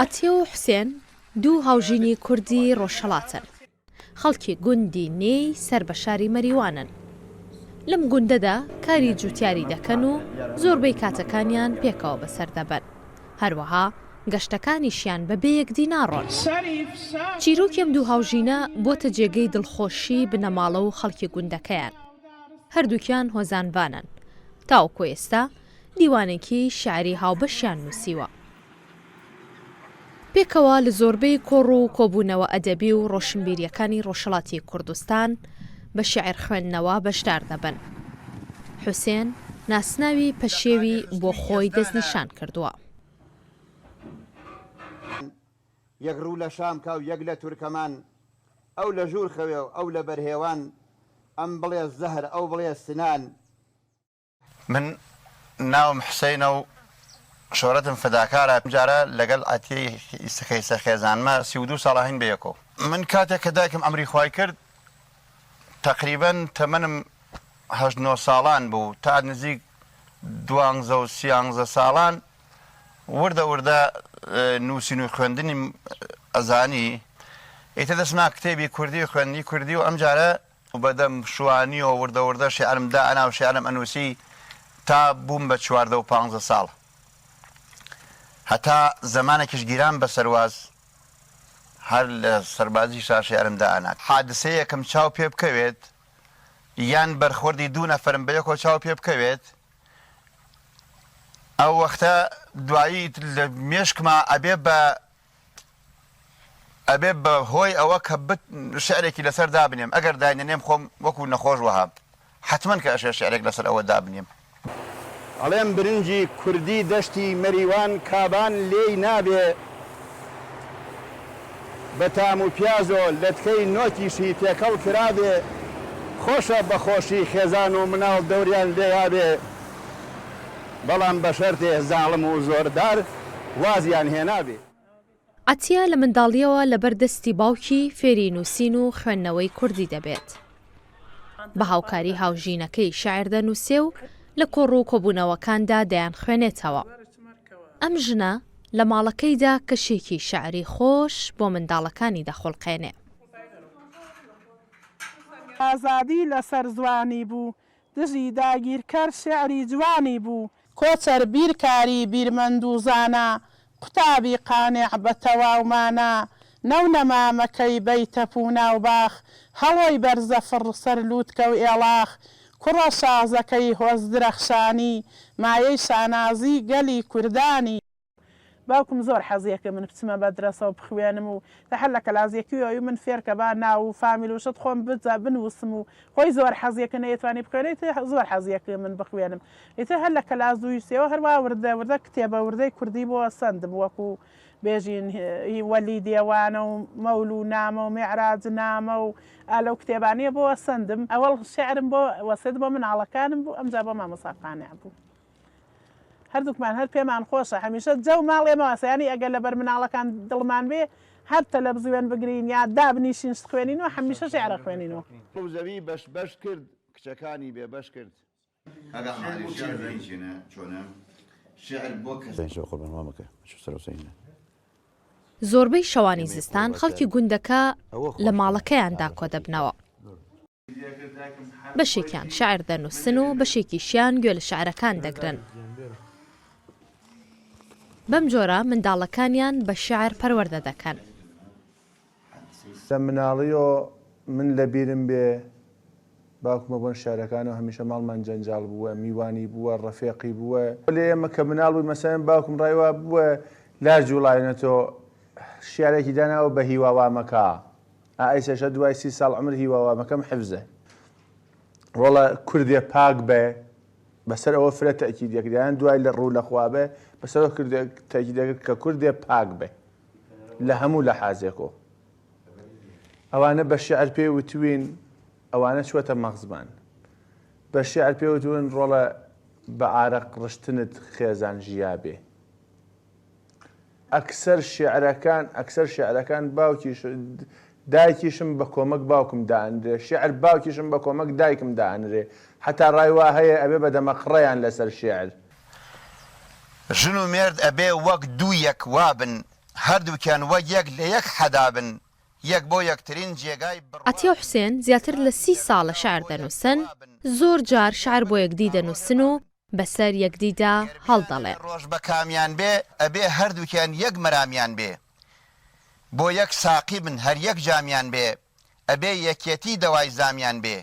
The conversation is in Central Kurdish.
عەتیە و حوسێن دوو هاوژینی کوردی ڕۆژهەڵاتن. خەڵکی گوندی نێی سەر بە شاری مەریوانن. لەم گوندەدا کاری جووتیاری دەکەن و زۆربەی کاتەکانیان پێکەوە بەسەر دەبەن. هەروەها گەشتەکانیشیان بەبێ یەکدی ناڕۆن. چیرۆکی ئەم دوو هاوژینە بۆتە جێگەی دڵخۆشیی بنەماڵە و خەڵکی گوندەکەیان. هەردووکیان هۆزانڤانن. تاوەکو ئێستا دیوانێکی شیعری هاوبەشیان نووسیوە. پێکەوە لە زۆربەی کۆڕ و کۆبوونەوە ئەدەبی و ڕۆشنبیرییەکانی ڕۆژهەڵاتی کوردستان بە شیعر خوێندنەوە بەشدار دەبن. حوسێن ناسناوی پەشێوی بۆ خۆی دەستنیشان کردووە. یەک ڕوو لە شام کا و یەک لە تورکەمان ئەو لە ژوور خەوێ و ئەو لە بەرهێوان ئەم بڵێ زەهر ئەو بڵێ سنان. من ناوم حسینە و شۆرەتم فداکارە ئەمجارە لەگەل عەتیەی خەیسە خێزانمە 32 ساڵە هەین بەیەکەوە. من کاتێک کە دایکم ئەمری خوای کرد تەقریبەن تەمەنم هەشت نۆ ساڵان بوو تا نزیک دوانزە و سیانزە ساڵان وردە وردە نووسین و خوێندنیم ئەزانی ئیتر دەستما کتێبی کوردی و خوێندنی کوردی و ئەمجارە بەدەم شوانیەوە وردە وردە شیعرم دائەنا و شیعرم ئەنووسی تا بووم بە 14 و پانزە ساڵ. هەتا زەمانێکیش گیرام بە سەرواز هەر لە سەربازیشا شیعرم دائەنا. حادسەیەکم چاو پێ بکەوێت یان بەرخوردی دوو نەفەرم بەیەکەوە چاو پێ بکەوێت ئەو وەختە دوایی لە مێشکما ئەبێ بە ئەبێ بە هۆی ئەوە کە بت شعرێکی لەسەر دابنێم ئەگەر داینەنێم خۆم وەکو نەخۆش وەهام حەتمەن کە ئەشێ شعرێک لەسەر ئەوە دابنێم. ئەڵێم برنجی کوردی دەشتی مەریوان کابان لێی نابێ بە تام و پیازۆ لەتکەی نۆکیشی تێکەڵ کرابێ خۆشە بە خۆشی خێزان و مناڵ دەوریان لێیابێ بەڵام بە شەرتێ زاڵم و زۆردار وازیان هێنابێ. عەتیە لە منداڵییەوە لەبەر دەستی باوکی فێری نووسین و خوێندنەوەی کوردی دەبێت. بە هاوکاری هاوژینەکەی شیعر دەنووسێ و لە کۆڕ و کۆبوونەوەکاندا دەیانخوێنێتەوە. ئەم ژنە لە ماڵەکەیدا کەشێکی شیعری خۆش بۆ منداڵەکانی دەخوڵقێنێ. ئازادی لەسەر زوانی بوو، دژی داگیرکەر شیعری جوانی بوو. کۆچەر بیرکاری بیرمەند و زانا، قوتابی قانع بە تەواو مانا، نەو نەمامەکەی بەی تەپ و ناو باخ، هەڵۆی بەرزە فڕ سەر لووتکە و ئێڵاخ، کوڕە شازەکەی هۆز درەخشانی، مایەی شانازی گەلی کوردانی. باوکم زۆر حەزیەکرد من بچمە مەدرەسە و بخوێنم و تا هەر لە کەلاس یەکی ئەوی من فێرکە با ناو و فامیل و شت خۆم بجا بنووسم و خۆی زۆر حەزیەکرد نەیەتوانی بخوێنێ ئیتر زۆر حەزیەکرد من بخوێنم ئیتر هەر لە کەلاس دووی سێوە هەروا وردە وردە کتێبە وردەی کوردی بۆ سەندم وەکوو بێژین هی وەلی دێوانە و مەولوو نامە و میعراج نامە و ئا لەو کتێبانەیە بۆ سەندم ئەوەڵ شیعرم بۆ وەسێت بۆ مناڵەکانم بوو ئەمجا بۆ مامۆستا قانع بوو. هەردووکمان هەر پێمان خۆشە هەمیشە جەو ماڵ ئێمە واسە یانی ئەگەر لەبەر مناڵەکان دڵمان بێ هەر تەلەفزوێن بگرین یا دابنیشین شت خوێنینەوە هەمیشە شیعر ئەخوێنینەوە. دڵ و زەوی بەش بەش کرد کچەکانی بێ بەش کرد. کاک ئەحمەد عەلی شیعر زانی چێنە چۆنە شیعر بۆ کەس. زۆربەی شەوانی زستان خەڵکی گوندەکە لە ماڵەکەیاندا کۆدەبنەوە. بەشێکیان شیعر دەنووسن و بەشێکیشیان گوێ لە شیعرەکان دەگرن. بەم جۆرە منداڵەکانیان بە شیعر پەروەردە دەکەن. لە مناڵیەوە من لە بیرم بێ باوکمە بۆن شیعرەکانەوە هەمیشە ماڵمان جەنجاڵ بووە، میوانی بووە، ڕەفێقی بووە. وەلێ ئێمە کە مناڵ بووین مەسەلەن باوکم ڕای وا بووە لا جووڵاوینەتەوە شیعرێکی داناوە بە هیوا وا مەکە. ئا ئەیسەشە دوای سی ساڵ عومر هیوا وامەکەم حفزە. ڕۆڵە کوردێ پاک بێ بەسەر ئەوە فرە تەئکید دەکرد یان دوای لە ڕوو لە خوا بێ بەسەر ئەوە کردێ تەئکید دەکرد کە کوردێ پاک بێ لە هەموو لەحازێکۆ ئەوانە بە شیعر پێ وتوین ئەوانە چوەتە مەغزمان بە شیعر پێ وتون ڕۆڵە بە ئارەق ڕشتنت خێزان ژیا بێ ئەکسەر شیعرەکان ئەکسەر شیعرەکان باوکیش. دایکیشم بە کۆمەک باوکم دائەنرێ، شیعر باوکیشم بە کۆمەک دایکم دائەنرێ، حەتا ڕای وا هەیە ئەبێ بە دەمەقڕەیان لەسەر شیعر. ژن و مێرد ئەبێ وەک دوو یەک وابن، هەردووکیان وەک یەک لە یەک حەدا بن، یەک بۆ یەکترین جێگای بڕوا عەتیە بن. حوسێن زیاتر لە سی ساڵە شیعر دەنووسن، زۆر جار شیعر بۆ یەکدی دەنووسن و بەسەر یەکدیدا گەر هەڵدەڵێن. بیانەوێ ڕۆژ بە کامیان بێ، ئەبێ هەردووکیان یەک مەرامیان بێ. بۆ یەک ساقی بن هەر یەک جامیان بێ، ئەبێ یەکیەتی دەوای زامیان بێ.